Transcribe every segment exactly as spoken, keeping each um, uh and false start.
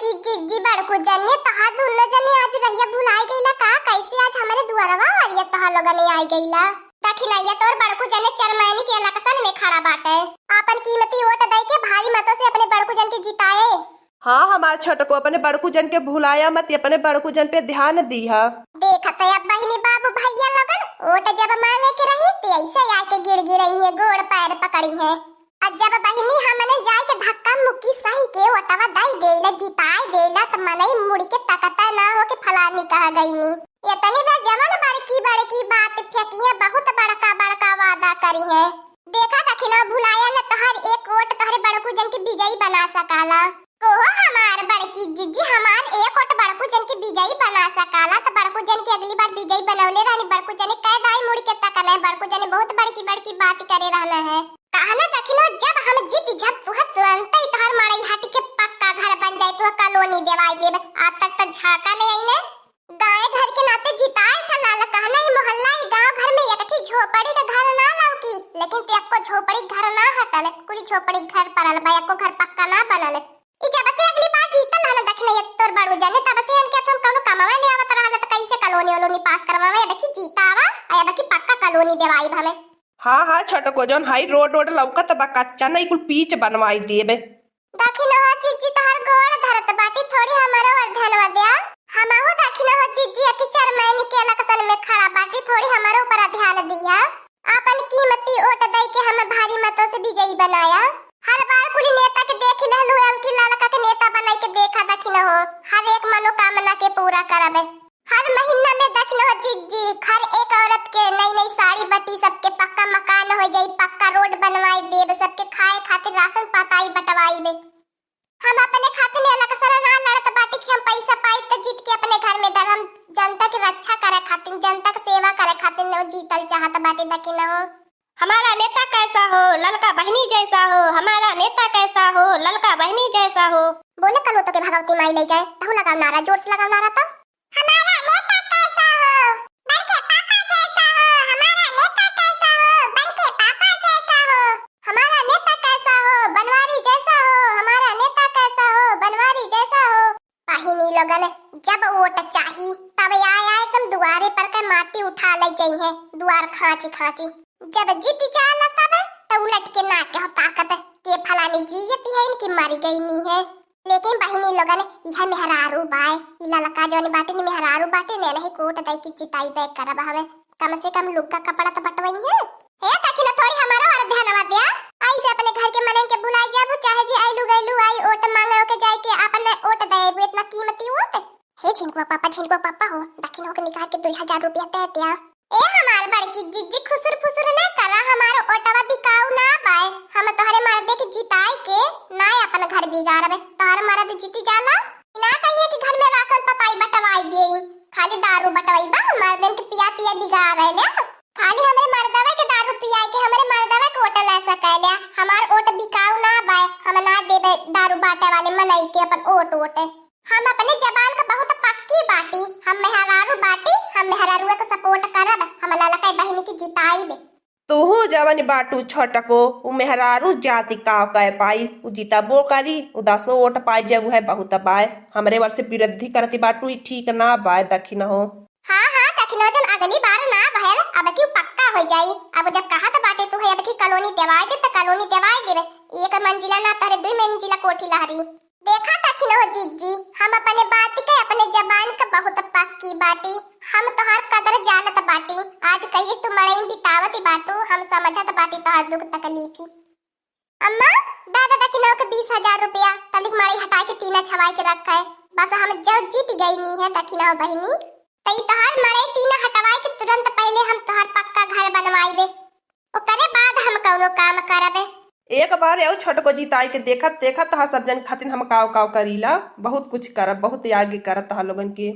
जी, जी, बड़कू जने, तहा दुनो जने आज रहिया भुलाई गईला का? कैसे आज हमरे दुआरवा वालिया तहा लोगने आई गईला? दखिनैया तोर बड़कू जने चरमैनी के इलेक्शन में खड़ा बाटे। आपन कीमती वोट दई के भारी मतों से अपने बड़कू जन के जिताए। हाँ, हमार छोटको, अपने बड़कू जन के भुलाया मत, अपने बड़कू जन पे ध्यान दीहा। देखत है अब बहिनी बाबू भैया लोगन, वोट जब मांगे के रही, ते ऐसे आके गिड़ गिड़ई है, गोड़ पैर पकड़ी है। आ जब बहिनी हमने जाए के धक्का मुक्की सही के वोटवा दई देला, जिताए देला, त मनई मुड़ के तकता ना हो कि फलानी कहा गईनी। इतनी बा जवन बड़की बड़की बात फेंकी है, बहुत बड़का बड़का वादा करी है। देखा दखिनवा भुलाया न, तोहर एक वोट तोहरे बड़कू जन के विजयी बना सकाला। कोहो हमार बड़की जिज्जी, हमार एक वोट बड़कू जन के विजयी बना सकाला, त बड़कू जन के अगली बार विजयी बनौले रहनी, बड़कू जने कै दाई मुड़ के तकने, बड़कू जने बहुत बड़की बड़की बात करे रहना है। कहना दखिनो, जब हम जीत जब तुह तुरंत ही तोहर मड़ई हट के पक्का घर बन जाए, तुह कॉलोनी देवाई देब। आज तक त झाका नहीं आई ने। गाय घर के नाते जिताए ठा लाल कहना, ई मोहल्ला, ई गांव घर में एक ठी झोपड़ी के घर ना लौकी, लेकिन ते एको झोपड़ी घर ना हटल, कुल झोपड़ी घर पड़ल बा, एको घर पक्का ना बनल। ई जब से अगली बार जीतल हन दखिनैया तोर बड़ू जने, तब से इनके हम कौनो कमावे नहीं आवत रहल, त कैसे कॉलोनी ओलोनी पास करवावे? अब की जीता आवा, आ अब की पक्का कॉलोनी देवाई हमें। हाँ, हाँ, छोटको, जौन हाई रोड, रोड लौकत बा कच्चा, नहीं कुल पीच बनवाई देबे। दखिनहो जिज्जी तोहर गोड़ धरत बाटी, थोड़ी हमरो पर ध्यानवा द्या। हमहू दखिनहो जिज्जी अकी चरमैनी के इलेक्शन में खड़ा बाटी, थोड़ी हमरो ऊपर ध्यान दिया। आपन कीमती वोट दई के हमें भारी मतों से विजयी बनाया। हर बार कुली नेता के देख लेहलू, अब की ललका के नेता बनाई के देखा दखिनहो, हर एक मनोकामना के पूरा करबे। हर महीना में दखिनहो जिज्जी, हर एक औरत के नई नई साड़ी बटी, सबके पक्का मकान हो जाई, पक्का रोड बनवाई देब, सबके खाए खातिर राशन पताई बंटवाई दे। हम अपने खातिर इलेक्शन ना लड़त बाटी कि हम पैसा पाई त जीत के अपने घर में धरम, जनता के रक्षा करे खातिर, जनता के सेवा करे खातिर न जीतल चाहत बाटी दखिनहो। हमारा नेता कैसा हो, ललका बहिनी जैसा हो, हमारा नेता कैसा हो, ललका बहिनी जैसा हो। बोले कल तो के भगवती माई ले जाए, तहु लगाओ नारा, जोर से लगाओ नारा तो। हमारा नेता कैसा हो, बड़के पापा जैसा हो, हमारा नेता कैसा हो, बड़के पापा जैसा हो। हमारा नेता कैसा हो, बनवारी जैसा हो, हमारा नेता कैसा हो, बनवारी जैसा हो। बहिनी लोगन, जब वोट चाही, तब आए आए तुम दुआरे पर के माटी उठा ले जइहे, दुआर खांची खांची। जब जीत जाला तब, त उलट के ना कहो ताकत, के फलानी जीयती है, इनकी मरी गई नी है। लेकिन बहिनी लोगन, यह मेहरारू बाय, ई ललका जौन बाटे नी मेहरारू बाटे ने, नहीं कोट दई के जिताई बैक करब हवे। कम से कम लुग्गा कपड़ा तो बटवई है। हे दखिना, थोड़ी हमारा वाला ध्यानवा द्या। ऐसे अपने घर के मनन के भुलाई जाबू, चाहे जी आइलू गइलू आई ओट मांगे ओके जाए के अपन ओट देबू, इतना कीमती ओट। हे झिनकुआ पापा, झिनकुआ पापा हो, दखिन होके निकाल के दो हजार रुपया दे द्या। ए हमार बड़की जिज्जी, खुसुर फुसुर ना करा, हमार ओटवा बिकाऊ ना बाय। हम तोहरे मर्दे के जिताई के ना अपन घर बिगाड़बे। तोहर मर्द जीती जाला, ना कहिए कि घर में राशन पताई बंटवाई देई, खाली दारू बंटवाई बा, मर्दन के पिया पिया बिगाड़ ले। खाली हमरे मर्दवा के दारू पियाई के हमरे मर्दवा के ओट ले सकेला। हमार ओट बिकाऊ ना बाय, हम ना देबे दारू बांटे वाले मनई के अपन ओट ओट। हम अपने जबान क बहुत पक्की बाटी, हम मेहरारू बाटी, हम मेहरारुआ क support करब, हम ललका बहिनी के जिताइब। तूहू जवन बाटू छोटको, उ मेहरारू जाति का कह पाई, उ जितबो करी, उ दसो ओट पाई, जब उहे बहुत बाय। हमरे वर्ष विरोधी करती बाटू, ई ठीक ना बाय, दखिन हो। हाँ, हाँ, दखिन हो, जौन अगली बार ना भयल, अब की पक्का हो जाई। अब जब कहत बाटे तू है, अब की कॉलोनी देवाई दे, त कॉलोनी देवाई देबे। एक मंजिला ना, तोहरे दुई मंजिला कोठी लहरी। देखा दखिन हो जिज्जी, हम अपने बात के, अपने जबान के बहुत पक्की बाटी। हम तोहार कदर जानत बाटी। आज कहिए तू मड़ई बितावत बाटू, हम समझत बाटी तोहार दुख तकलीफी। अम्मा, दे दे दखिनवा के बीस हजार रुपया, तनिक मड़ई हटाए के टीना छवाए के रखा है। बस हम जब जीत गई नी है दखिनवा बहिनी, त ई तोहार मड़ई टीना हटवाए के तुरंत पहले हम तोहार पक्का घर बनवाइबे, ओकरे बाद हम कौनो काम करबे। एक बार और छोटको जिताई के देखत, देखत तोहार सब जन खातिन हम काव काव करीला, बहुत कुछ करब, बहुत आगे करब तोहार लोगन के।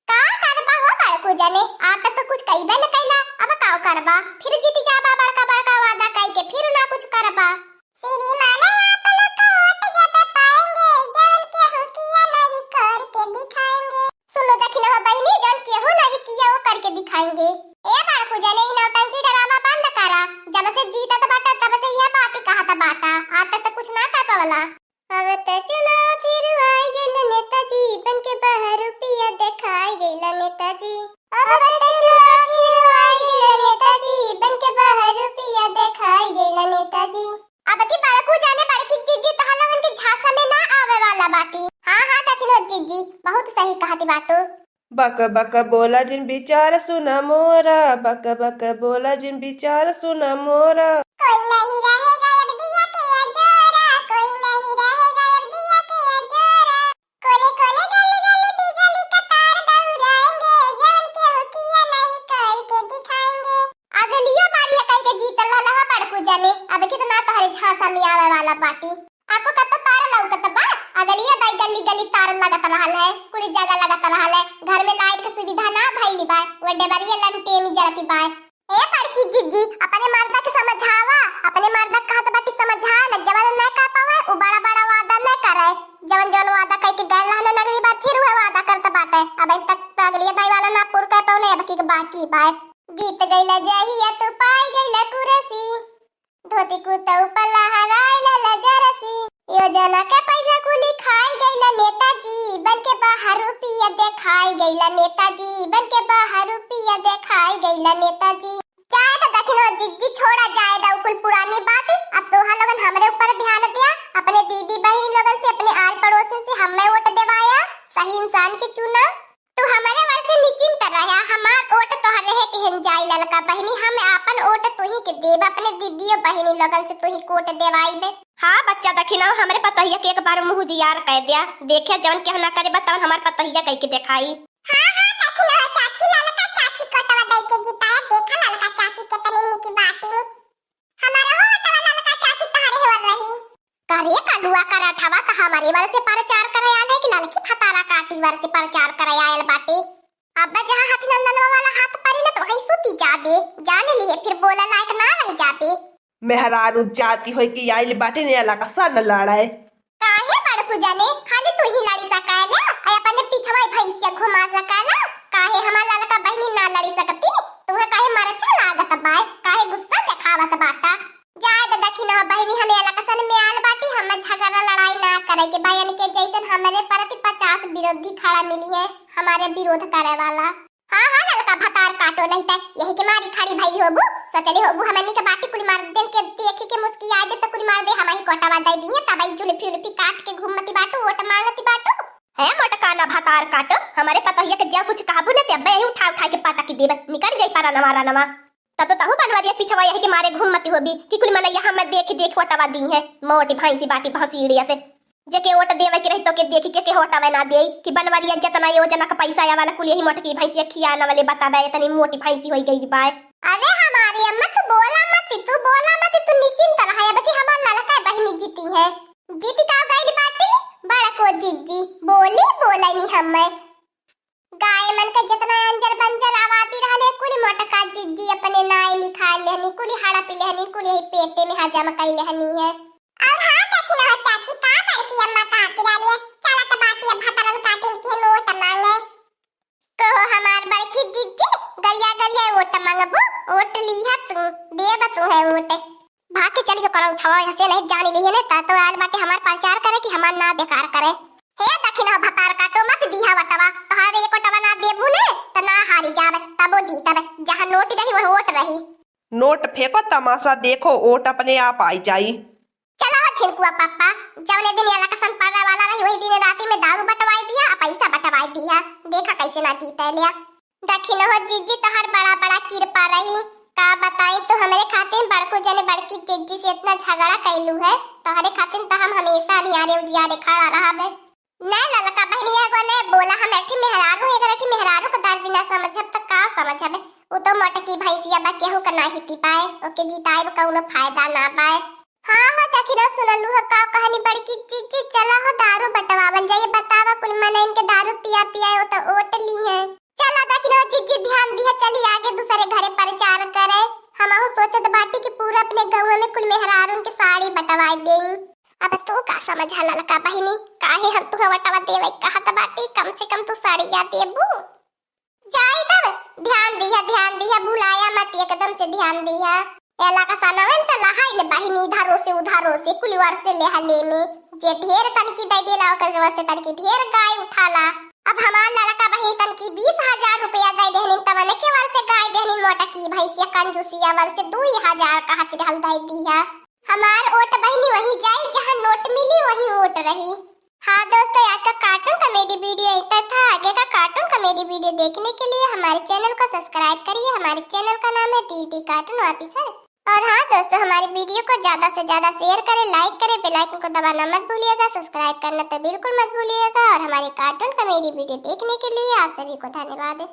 का करबा हो बड़कू जने, आज तक तो कुछ कइबे न कइला, अब काव करबा? फिर जीत जाबा बड़का बड़का वादा कई के, फिर ना कुछ करबा। श्रीमान आप लोग का वोट जब पाएंगे, जौन केहू किया नहीं करके दिखाएंगे। सुनो दखिनवा बहिनी, जौन केहू नहीं किया वो करके दिखाएंगे। ए बड़कू जने, ई नौटंकी ड्रामा बंद करा। जब से जीतत बाटा तब से यह बात ही कहत बाटा, आज तक तो कुछ ना कर पवला। अब त चुनाव फिर आई गेल, नेता बाटी। हाँ, हाँ, दखिनो जिज्जी, बहुत सही कहती बाटू। बक बक बोला जिन विचार सुना मोरा, बक बक बोला जिन विचार सुना मोरा। कोई नहीं रहेगा अब दिया के अजोरा, कोई नहीं रहेगा अब दिया के अजोरा। कोने कोने गली गली बिजली का तार दौड़ाएंगे, जवन केहू किया नहीं करके दिखाएंगे। अगलिया बारी है कह के जीतल रहला हा बड़कू जने, अब कितना तोहरे झांसा में आवे वाला बाटी। आपको कत्तो तार लौकत बा? अगलिया दाई गली गली तार लगत रहल है, कुली जगह लगत रहल है। घर में लाइट के सुविधा ना भइली बा, वो डेबरिया लंटेमी जरती बा। ए बड़की जिज्जी, अपने मर्दा के समझावा, अपने मर्दा के कहत बाटी समझा ले, जवन न कर पावे, उ बड़ा बड़ा वादा न करे। जवन जवन वादा कह के गए रहले अगली बार, फिर वह वादा करत बाटे। अब तक तो अगलिया दाई वाला ना पूर कर पौने, अब की बाकी बा। जीत गइला जहिया तू पाई गइला कुर्सी, धोती कुर्ता ऊपर लहराए लाला जरसी। योजना के पैसा कुली खाई गइला नेताजी, बन के बाहर रुपया देखाई गइला नेताजी, बन के बाहर रुपया देखाई गइला नेताजी। जाए द दखिनो जिज्जी, छोड़ा जाए द उ कुल पुरानी बात। अब तोहा लोगन हमरे ऊपर ध्यान दिया, अपने दीदी बहिनी लोगन से, अपने आर पड़ोसन से हमें वोट देवाया, सही इंसान के चुना। तू हमरे वर से निश्चिंत रह्या, हमार ओट तोहरे है केहन जाई ललका बहिनी, हम आपन ओट तुही के देब, अपने दीदियो बहिनी लोगन से तुही के ओट देवाइबे। हाँ बच्चा, दखिनहो हमरे पतोहिया के एक बार मुँह जियार कह दिया, देखे जवन केहू ना करे बा तवन हमार पतोहिया कह के देखाई। हाँ, हाँ, दखिनहो चाची, ललका चाची कोटवा दई के जिताया, देखा ललका चाची केतनी निकी बाटी। हमारा हो ओटवा ललका चाची तोहरे होर रही। करे कलुआ कराठवा त हमारे वर से प्रचार करे आल है कि ललकी फतारा काटी वर से प्रचार करे आयल बाटे। अब जहाँ हाथी नंदनवा वाला हाथ परी न तो वहीं सूती जाबे, जान लिए फिर बोला लायक ना रह जाबे। मेहरारू जाति होई कि आइल बाटे ने अलकसन लड़े। काहे बड़कू जने खाली तू ही लड़ी सकेला, आ अपने पिछवा भैंसिया घुमा सकेला? काहे हमार ललका बहिनी ना लड़ी सकती? तुम्हें काहे मरचा लागत बाय? काहे गुस्सा देखावत बाटा? जाए द दखिनहो बहिनी, हम अलकसन में आल बाटी, हम झगड़ा लड़ाई ना करे के बा। इनके जैसन हमरे प्रति पचास विरोधी खड़ा मिली है, हमारे विरोध करे वाला। हाँ, हाँ, ललका भतार काटो, नहीं त यही के मारी खड़ी भइल होबू। सोचले होबू हमनी के बाटी कुल मर्दन के देखी के मुस्किया दे त कुल मर्दे हमही कोटवा दे दिए, तब ई जुल्फी उल्फी काट के घूमती बाटू, वोट मांगती बाटू। है मोटकाना भतार काटो, हमारे पतोहिया के जब कुछ कहबू न ते अब्बे यही उठा उठा के पटक देब, निकल जाई पारा नवा रानवा। तब तो तहू बनवरिया पिछवा यही के मारे घूमती होबी कि कुल मनैया हमें देख देख वोटवा दी है, मोटी भैंसी बाटी भसीड़िया से। जेके वोट देवे के रही तो के देखी के, के वोटवे ना देई कि बनवरिया जितना योजना का पैसा आया वाला कुल यही मोटकी भैंसिया खिया न वाले बतावे, इतनी मोटी भैंसी होई गई बाय। अरे हमारी अम्मा तू बोला मत, तू बोला मत, तू निश्चिंत रहा, अब कि हमार ललका बहिनी जीती है। जीती का गइल बाटी, बड़को जिज्जी बोली बोलनी हमें। गाय मन के जितना अंजर बंजर आबादी रहले, कुल मोटका जिज्जी अपने नाई लिखा लेहनी, कुल हड़प लेहनी, कुल यही पेटे में हजम कई लेहनी है। और हाँ, देखी ना हो चाची, का बड़की अम्मा कहती रहली है, चलत बाटी अब भतरन काटिन के नोट मांगे। कहो हमार बड़की जिज्जी, गरिया गरिया वोट मांगबू, वोट लिहा तू, देब तू है वोट। भाग के चली जो करौ छवा, यहाँ से नहीं जान ली है ने, ता तो आयल बाटे हमार प्रचार करे कि हमार ना बेकार करे। हे दखिनहो भतार काटो, मत दीहा वटवा, तोहार एक वटवा ना देबू ने, त ना हारी जाब, तबो जीतब, जहाँ नोट रही वह वोट रही। नोट फेंको तमाशा देखो, वोट अपने आप आई जाई। चला हो छिनकुआ पापा, जौने दिन ये इलेक्शन पड़े वाला रही, वही दिन राती में दारू बटवाई दिया, आ पैसा बटवाई दिया, देखा कैसे ना जीते लिया। दखिनहो जिज्जी तोहर बड़ा बड़ा कृपा रही। का बताई, तू हमरे खातिर बड़को जने बड़की जिज्जी से इतना झगड़ा कैलू है, तोहरे खातिर तो हम हमेशा नियारे उजियारे खड़ा रहबे। नहीं ललका बहनी, एगो नहीं बोला, हम एक ठे मेहरारू, एक ठे मेहरारू के दर्द ना समझब त का समझब? उ तो मोटकी भैंसिया बा, केहू के नाही ती पाए, ओके जिताए कौनो फायदा ना पाए। हाँ, हाँ, दखिनहो सुनलू हो का कहनी बड़की जिज्जी, चला हो दारू बटवावल जाई, बतावा कुल मनइन के दारू पिया पिया वो तो ओट ली है। चला दखिनहो जिज्जी ध्यान दिया, चली आगे दूसरे घरे प्रचार करे। हमहू सोचत बाटी कि पूरा अपने गाँव में कुल मेहरारून के साड़ी बटवाए देई। अब तू का समझा ललका बहिनी, काहे हम तुहे वटवा देवे कहत बाटी, कम से कम तू साड़िया देबू। जाई तब, ध्यान दिया, ध्यान दिया, भुलाया मत, एकदम से ध्यान दिया। एला का सनवन त लहाइल बहिनी, इधरो से उधरो से कुल वर से लेहा लेने। जे ढेर तनकी दे देला, ओकर वर से तनकी ढेर गाय उठाला। अब हमार ललका बहिनी तनकी बीस हजार रुपया दे देहनी, तवन के वर से गाय देहनी, मोटकी भैंसिया कंजूसिया वर से दुई हजार कहत रहल दे दिया। हमार ओट बहिनी वही जाई, जहाँ नोट मिली वही ओट रही। हाँ दोस्तों, आज का कार्टून कॉमेडी वीडियो इतना था। आगे का कार्टून कॉमेडी वीडियो देखने के लिए हमारे चैनल को सब्सक्राइब करिए। हमारे चैनल का नाम है दीदी कार्टून ऑफिशियल। और हाँ दोस्तों, हमारे वीडियो को ज्यादा से ज्यादा शेयर करें, लाइक करें, बेल आइकन को दबाना मत भूलिएगा, सब्सक्राइब करना तो बिल्कुल मत भूलिएगा। और हमारे कार्टून कॉमेडी वीडियो देखने के लिए आप सभी को धन्यवाद।